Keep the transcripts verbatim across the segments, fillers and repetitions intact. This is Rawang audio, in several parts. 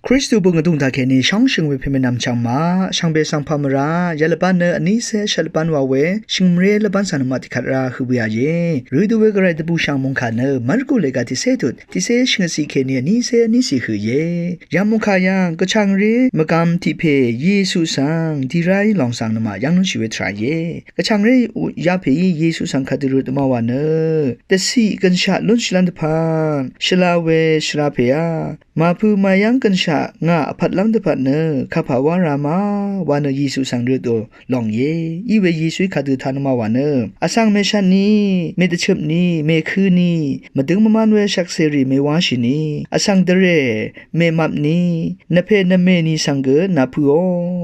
Kristu bøng vdùng taqkèní shóngshø̀ng we pèmènvm chv̀ngmaq shvngbe svng pà mvrá yalvbán nø vnícé shvtlvbán wa we shø̀ngmré lvbán svng nøngmaq tiqkvt rá høq bø̀í a íe. Rødø we gvray dvbùshv̀ng mòngkà nø Marku lèga tiqcé tut tiqcé shvngøtcì kèní vnícé vnícì høq íe. Yamòngkà yv̀ng gvchàngré mvgvm tiq pè Yesu svng dì ráí lòng svng nøngmaq yv̀ngnønshì we tvrà íe. Gvchàngré yapèí Yesu svng kadø røt dvmá wa nø dvciq gønshaq lúnshìlv́m dvpvt shvla we shvra pè á. Màpø̄ màyv́ng gønshaq ngà vpvtlv́m dvpvt nø kapà wá ra ma wa nø Yesu svng røtò lòng íe. Iwe Yesuí kadø taq nøngmaq wa nø vsvng mèshatni, mèdvchøpni, mèkø̄ni, mvdøng mvman we shvkcèrì mèwáshìni, vsvng dvrè mèmapni, nvpè nvmèni svng gø nàpø̄ò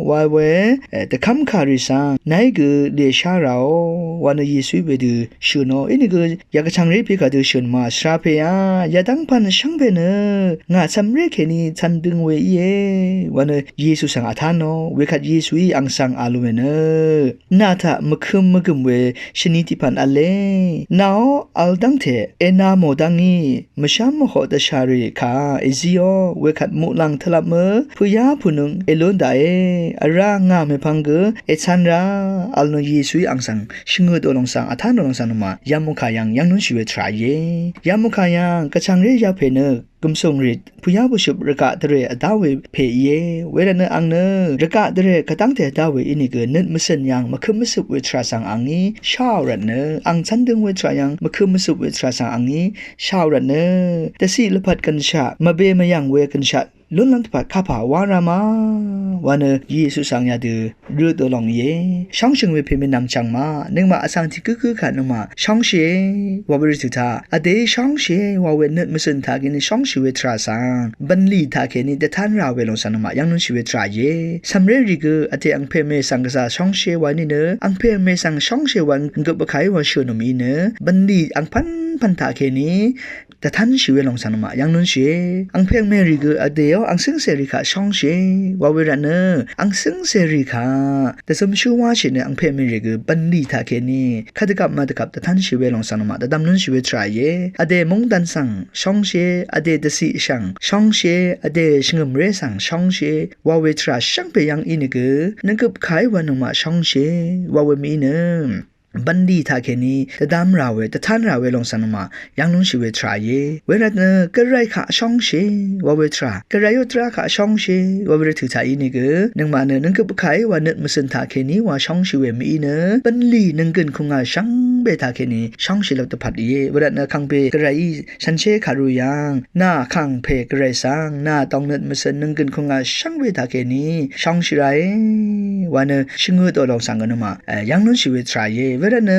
wa we, e, dvkv́mkàrì svng nàí gø lèshá ràò wa nø Yesuí wedø shø̀nò. Inìgø yagvchàngré pè kadø shø̀n ma shvra pè á, yadv́ng pv̀n shvngbe nø ngà cv̀mré kèní cv̀ndøng we íe wa nø Yesu svng vtánò. Wekvt Yesuí àng svng a lú we nø nà taq mvkø̄m mvgø̀m we shvni tiq pv̀n v̄le. Nàó vl dv́ngte èna mò dá ngí mvshá mvhoq dvshàrì kà èzíò. Wekvt muqlàng tvlvp mø pø̀yá pø̀nøng èlún daqe. Vrá ngà mèpvng gø ècv̄n ra vl nø Yesuí àng svng shvngøtò lòng svng vtánò lòng svng nøngmaq yamòngkà yv̀ng yv́ngnúnshì we tvrà íe. Yamòngkà yv̀ng gvchàngré yapè nø gv̀msùng rì pø̀yá bùshøp rvgaq dvrè vdá we pè íe. Wervtnø àng nø rvgaq dvrè kadv́ngte vdá we ínìgø nøt mvsø̀n yv̀ng mvkø̄m mvsøp we tvrà svng àngí sháò rvtnø, àng cv́ndøng we tvrà yv̀ng mvkø̄m mvsøp we tvrà svng àngí sháò rvtnø, dvciq lvpat gønshaq, mvbe mvyv̀ng we gønshaq lúnlv́m dvpvt kapà wá ra ma wa nø Yesu svng yadø røtò lòng íe. Shóngshø̀ng we pèmènvm chv̀ngmaq nøngmaq vsvng tiq gǿgǿ kaq nøngmaq shóngshìe wa we rvtø̀ taq vdèí shóngshìe wa we nøt mvsø̀n taqkèní shóngshì we tvrà svng bv̀nlì taqkèní dvtán ra we lòng svng nøngmaq yv́ngnúnshì we tvrà íe. Cv̀mré rì gø vdè angpè angmè svng gvzà shóngshìe wa í nìnø angpè angmè svng shóngshìe wa gøp vkàí wa shø̀n nò mìí nø bv̀nlì angpv́npv̀n taqkèní dvtánshì we lòng svng nøngmaq yv́ngnúnshìe. Angpè angmè rì gø vdèó angsǿngcè rì kaq shóngshìe wa we rvtnø angsǿngcè rì kaq dvzømshú wáshì nø angpè angmè rì gø bv̀nlì taqkèní kadvgvp madvgvp dvtánshì we lòng svng nøngmaq dvdvmnúnshì we tvrà íe. Vdè móngdàn svng shóngshìe, vdè dvciq svng shóngshìe, vdè shvngø̀mré svng shóngshìe wa we tvrà shvngbe yv́ng ínìgø nø gøp kàí wa nøngmaq shóngshìe wa we mìí nø bv̀nlì taqkèní dvdv́m ra we dvtán ra we lòng svng nøngmaq yv́ngnúnshì we tvrà íe. Wervtnø gvray kaq shóngshìe wa we tvrà, gvrayó dvrá kaq shóngshìe wa we rvtø̀ taq ínìgø nøngmaq nø nønggøp vkàí wa nøt mvsø̀n taqkèní wa shóngshì we mìí nø bv̀nlì nønggø̀n kùngà shvngbe taqkèní shóngshìlvp dvpvt íe. Wervtnø kàngpè gvrayí shànshér kàru yv̀ng nà kàngpè gvray svng nà dòngnøt mvsø̀n nønggø̀n kùngà shvngbe taqkèní shóngshì rae wa nø shvngøtò lòng svng gø nøngmaq yv́ngnúnshì we tvrà íe. Wervtnø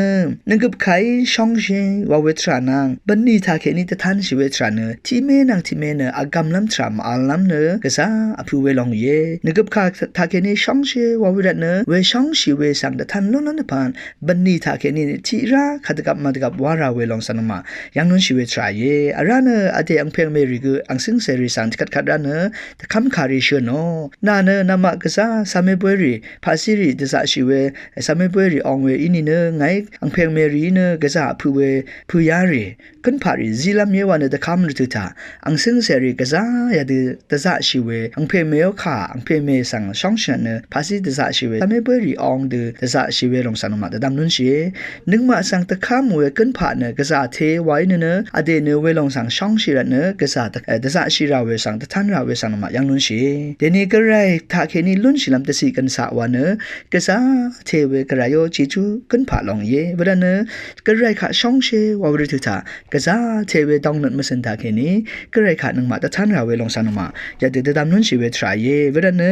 nønggøp kàí shóngshìe wa we tvrà nvng bv̀nlì taqkèní dvtánshì we tvrà nø tiqmé nvng tiqmé nø vgv̀mlv́m tvrà màvllv́m nø gvzà vpø̄ we lòng íe. Nønggøp kà taqkèní shóngshìe wa we rvtnø we shóngshì we svng dvtán lúnlv́m dvpvt bv̀nlì taqkèní tiq rá kadvgvp madvgvp wá ra we lòng svng nøngmaq yv́ngnúnshì we tvrà íe. Vrá nø vdè angpè angmè rì gø angsǿngcè rì svng tiqkvt kvt rá nø dvkv́mkàrì shø̀nò. Nà nø namaq gvzà càmé bóy rì paqcí rì dvzaqshì we càmé bóy rì ong we í nìnø ngàí angpè angmè rìí nø gvzà vpø̄ we pø̀yá rì gǿnpaq rì zílv́m íe wa nø dvkv́m rvtø̀ taq angsǿngcè rì gvzà yadø dvzaqshì we angpè angmèó kà angpè angmè svng shóngshì rvtnø paqcí dvzaqshì we càmé bóy rì ong dø dvzaqshì we lòng svng nøngmaq dvdvmnúnshìe. Nøngmaq svng dvkv́m we gǿnpaq nø gvzà te wa í nìnø vdè nø we lòng svng shóngshì rvtnø gvzà dv- dvzaqshì ra we svng dvtán ra we svng nøngmaq yv́ngnúnshìe. Dèni gvray taqkèní lúnshìlv́m dvciq gønshaq wa nø gvzà te we gvrayó jejú gǿnpaq lòng íe. Wervtnø gvray kaq shóngshìe wa we rvtø̀ taq gvzà te we dòngnøt mvsø̀n taqkèní gvray kaq nøngmaq dvtán ra we lòng svng nøngmaq yadø dvdvmnúnshì we tvrà íe. Wervtnø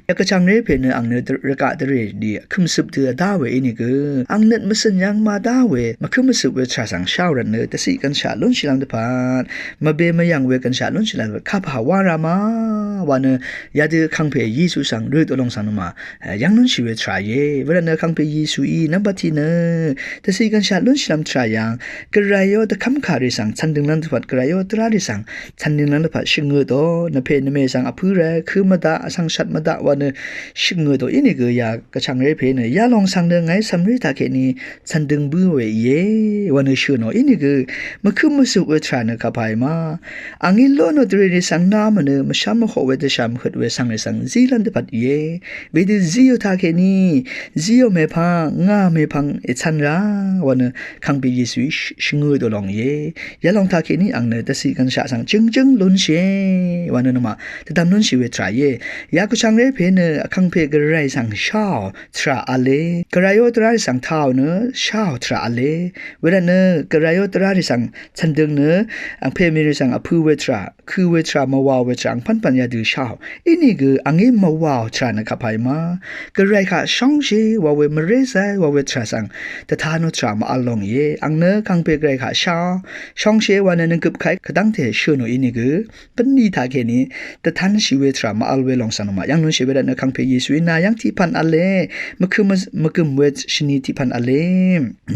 yagvchàngré pè nø àng nø rvgaq dvrè dì kø̀msøp dø vdá we í nìgø àng nøt mvsø̀n yv́ng màdá we mvkǿm mvsøp we tvrà svng sháò rvtnø dvciq gønshaq lúnshìlv́m dvpvt mvbe mvyv̀ng we gønshaq lúnshìlv́m dvpvt kapà wá ra ma wa nø yadø kàngpè Yesu svng røtò lòng svng nøngmaq yv́ngnúnshì we tvrà íe. Wervtnø kàngpè Yesuí nvmbat tiq nø dvciq gønshaq lúnshìlv́m tvrà yv́ng gvrayó dvkv́mkàrì svng cv̀ndønglv́m dvpvt gvrayó dvrá rì svng cv̀ndønglv́m dvpvt shvngøtò nvpè nvmè svng vpø̄ rvt kø̄ mvdaq vsvng shvt mvdaq wa nø shvngøtò í nìgø yagvchàngré pè nø yalòng svng nø ngàí cv̀mré taqkèní cv̀ndøng bǿ we íe wa nø shø̀nò í nìgø mvkǿm mvsøp we tvrà nø kapà í ma àngí lónò dvrè rì svng na mvnø mvshá mvhoq we dvshà mvhøt we svng rì svng zílv́m dvpvt íe. Wedø zíò taqkèní, zíò mèpvng, ngà mèpvng ècv̄n rá wa nø Kangpe Yesuí shvngø dø lòng íe. Yalòng taqkèní ang nø dvciq gvnshaq svng jøngjǿng lúnshìe wa nø nøngmaq dvdvm lúnshì we tvrà íe. Yakvchvng ré pè nø Vkangpe Gvray svng sháò tvrà v̄le. Gvrayó dvrá rì svng tāò nø sháò tvrà v̄le. Wervt nø Gvrayó dvrá rì svng cv̀ndøng nø angpè mì rì svng vpø̄ we tvrà, kø̄ we tvrà, mvwàò we tvrà, angpv́npv̀n yadø sháò. Inìgø angí mvwàò tvrà nø kapà í ma. Gvray kaq shóngshì wa we mvré zay wa we tvrà svng dvtanò tvrà mv-vl lòng íe. Ang nø Vkangpe Gvray kaq sháò, shóngshì wa nø nvgøp kaq í kvdv́ngte shø̀nò inìgø bvnlì taqkèní dvtanshì we tvrà mv-vl we lòng svng nøngmaq yv́ng lúnshì we rvt nø Vkangpe Yesuí nà yv́ng tiqpv̀n v̄le, mvkø̄m mvgø̀m we shvni tiqpv̀n v̄le.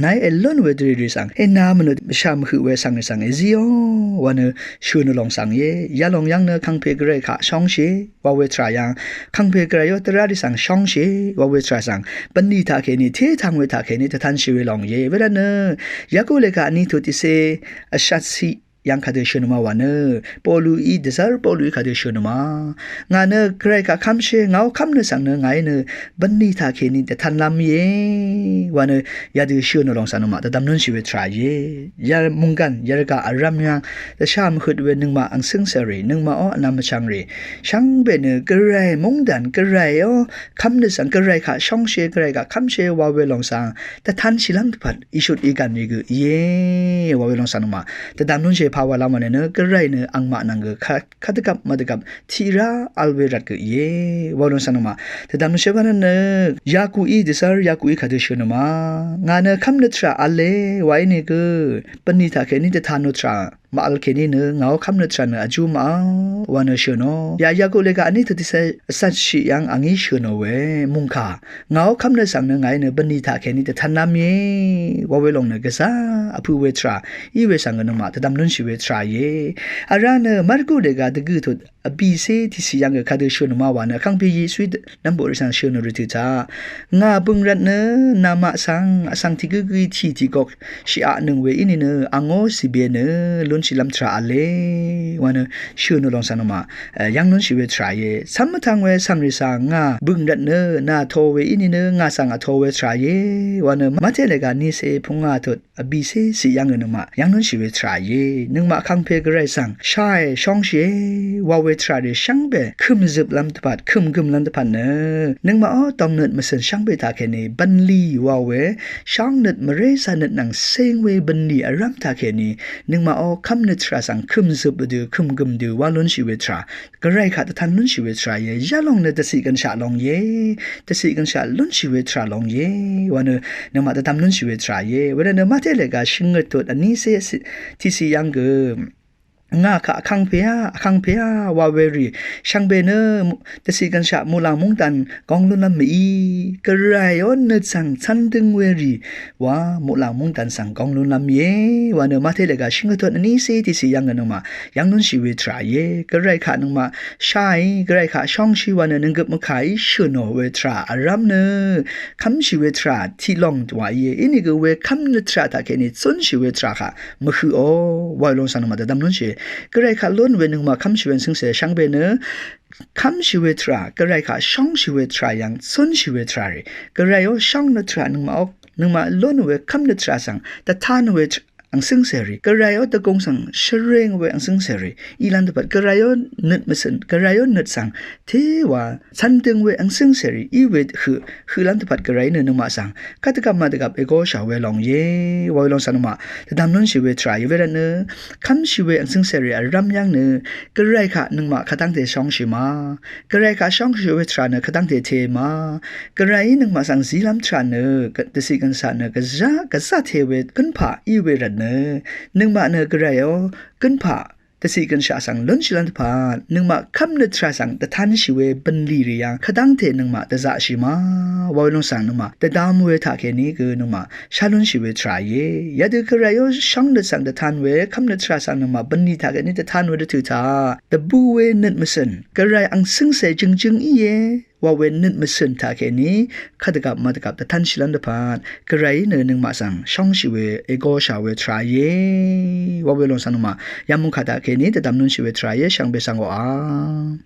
Nàí èlún we dvrì rì svng ènā mvnøt mvshà mvhøq we svng rì svng èzíò wa nø shø̀nò lòng svng íe. Yalòng yv́ng nø Vkangpe Gvray kaq shóngshì wa we tvrà yv́ng, Vkangpe Gvrayó dvrá rì svng shóngshì wa we tvrà svng bvnlì taqkèní, tétvng we taqkèní dvtanshì we lòng íe. Wervt nø Yaku lèga vní tut tiqcé vshatciq yv́ng kadø shø̀nò ma wa nø Poluí, dvzv́r Poluí kadø shø̀nò ma. Ngà nø Gvray kaq kv́mshì, ngàó kv́mnøt svng nø ngàí nø bvnlì taqkèní dvtanlv́m íe wa nø yadø shø̀nò lòng svng nøngmaq dvdvm lúnshì we tvrà íe. Yamungkàn yarvgaq vrv́m yv́ng dvshà mvhøt we nøngmaq angcǿngcè rì, nøngmaqó vnvm vchvng rì, shvngbe nø Gvray mungdàn, Gvrayó kv́mnøt svng, Gvray kaq shóngshì, Gvray kaq kv́mshì wa we lòng svng dvtanshìlv́m dvpvt ìshut ìgv̀n rì gø íe wa we lòng svng nøngmaq dvdvm lúnshì pà wa lv́m wa nø nø Gvray nø angmaq nvng gø kvt, kvt dvgvp mvdvgvp tiqrá v̄l we rvt gø íe wa we lòng svng nøngmaq dvdvm lúnshì wa nø nø Yakuí, dvzv́r Yakuí kadø shø̀nò ma. Ngà nø kv́mnøt tvrà v̄le wa ínìgø bvnlì taqkèní dvtanò tvrà mv-vl kèní nø ngàó kv́mnøt tvrà nø vjú mv-vl wa nø shø̀nò. Ya Yaku lèga vní tut tiqcé vshatshiq yv́ng angí shø̀nò we mungkà, ngàó kv́mnøt svng nø ngàí nø bvnlì taqkèní dvtanlv́m íe wa we lòng nø gvzà vpø̄ we tvrà í we svng gø nøngmaq dvdvm lúnshì we tvrà íe. Vrá nø Marku lèga dvgø̀ tut vbìcé tiqciq yv́ng gø kadø shø̀nò ma wa nø Vkangpe Yesuí nvmboq rì svng shø̀nò rì tø̀ taq, ngà bø̀ng rvt nø namaq svng vsvng tiqgǿgǿí tì tiqgok shìaqnøng we ínìnø angó cìbe nø lúnshìlv́m tvrà v̄le wa nø shø̀nò lòng svng nøngmaq yv́ng lúnshì we tvrà íe. Cv́m mvtvng we cv̀mrì svng ngà bø̀ng rvt nø nà to we ínìnø ngà svng vto we tvrà íe wa nø Mate lèga nícé pungà tut vbìcé ciq yv́ng gø nøngmaq yv́ng lúnshì we tvrà íe. Nøngmaq Vkangpe Gvray svng sháì shóngshìe wa we tvrà rì shvngbe kø̀mzøplv́m dvpvt, kø̀mgø̀mlv́m dvpvt nø nøngmaqó dòngnøt mvcø̀n shvngbe taqkèní bvnlì wa we shóngnøt mvré zaqnøt nvng ceng we bvnlì vrv́m taqkèní nøngmaqó kv́mnøt tvrà svng kø̀mzøp dø kø̀mgø̀m dø wa lúnshì we tvrà, Gvray kaq dvtan lúnshì we tvrà íe. Yalòng nø dvciq gønshaq lòng íe. Dvciq gønshaq lúnshì we tvrà lòng íe wa nø nøngmaq dvdvm lúnshì we tvrà íe. Wervt nø Mate lèga shvngøt tut vnícé tiqciq yv́ng gø, ngà kaq Vkangpeá, Vkangpeá wa we rì shvngbe nø dvciq gønshaq muqlàng mungdàn góng lúnlv́m mv-í. Gvrayó nøt svng cv́n døng we rì wa muqlàng mungdàn svng góng lúnlv́m íe wa nø Mate lèga shvngøt tut vnícé tiqciq yv́ng gø nøngmaq yv́ng lúnshì we tvrà íe. Gvray kaq nøngmaq sháì, Gvray kaq shóngshì wa nø nvnggøp mvkàí shø̀nò we tvrà vrv́m nø kv́mshì we tvrà tiq lòng wa íe. Inìgø we kv́mnøt tvrà taqkèní cúnshì we tvrà kaq mvhøqò wa lòng svng nøngmaq dvdvm lúnshì. Gvray kaq lún we nøngmaq kv́mshì we angcǿngcè shvngbe nø kv́mshì we tvrà, Gvray kaq shóngshì we tvrà yv́ng cúnshì we tvrà rì, Gvrayó shóngnøt tvrà nøngmaqó, nøngmaq lún we kv́mnøt tvrà svng dvtan we tv- angcǿngcè rì, Gvrayó dvgùng svng shvreng we angcǿngcè rì í lv́m dvpvt, Gvrayó nøt mvcø̀n, Gvrayó nøt svng téwa cv́n døng we angcǿngcè rì í we høq, høq lv́m dvpvt Gvray nø nøngmaq svng kvt dvgvp mvdvgvp ègóshà we lòng íe wa we lòng svng nøngmaq dvdvm lúnshì we tvrà íe. Wervt nø kv́mshì we angcǿngcè rì vrv́m yv́ng nø Gvray kaq nøngmaq kadv́ngte shóngshì ma. Gvray kaq shóngshì we tvrà nø kadv́ngte te ma. Gvrayí nøngmaq svng zílv́m tvrà nø dvciq gønshaq nø gvzà, gvzà te we gǿnpaq í we rvt nø nøngmaq nø Gvrayó gǿnpaq dvciq gønshaq svng lúnshì lv́m dvpvt nøngmaq kv́mnøt tvrà svng dvtanshì we bv̀nlì rì yv́ng kadv́ngte nøngmaq dvzaqshì ma wa we lòng svng nøngmaq dvdvm we taqkèní gø nøngmaq shá lúnshì we tvrà íe. Yadø Gvrayó shóngnøt svng dvtan we kv́mnøt tvrà svng nøngmaq bv̀nlì taqkèní dvtan we dvtø̀ taq dvbù we nøt mvcø̀n, Gvray angcǿngcè jø̀ngjøng íe wa we nøt mvcø̀n taqkèní kvt dvgvp mvdvgvp dvtanshì lv́m dvpvt Gvrayí nø nøngmaq svng shóngshì we ègóshà we tvrà íe wa we lòng svng nøngmaq yamungkà taqkèní dvdvm lúnshì we tvrà íe. Shvngbe svng oqà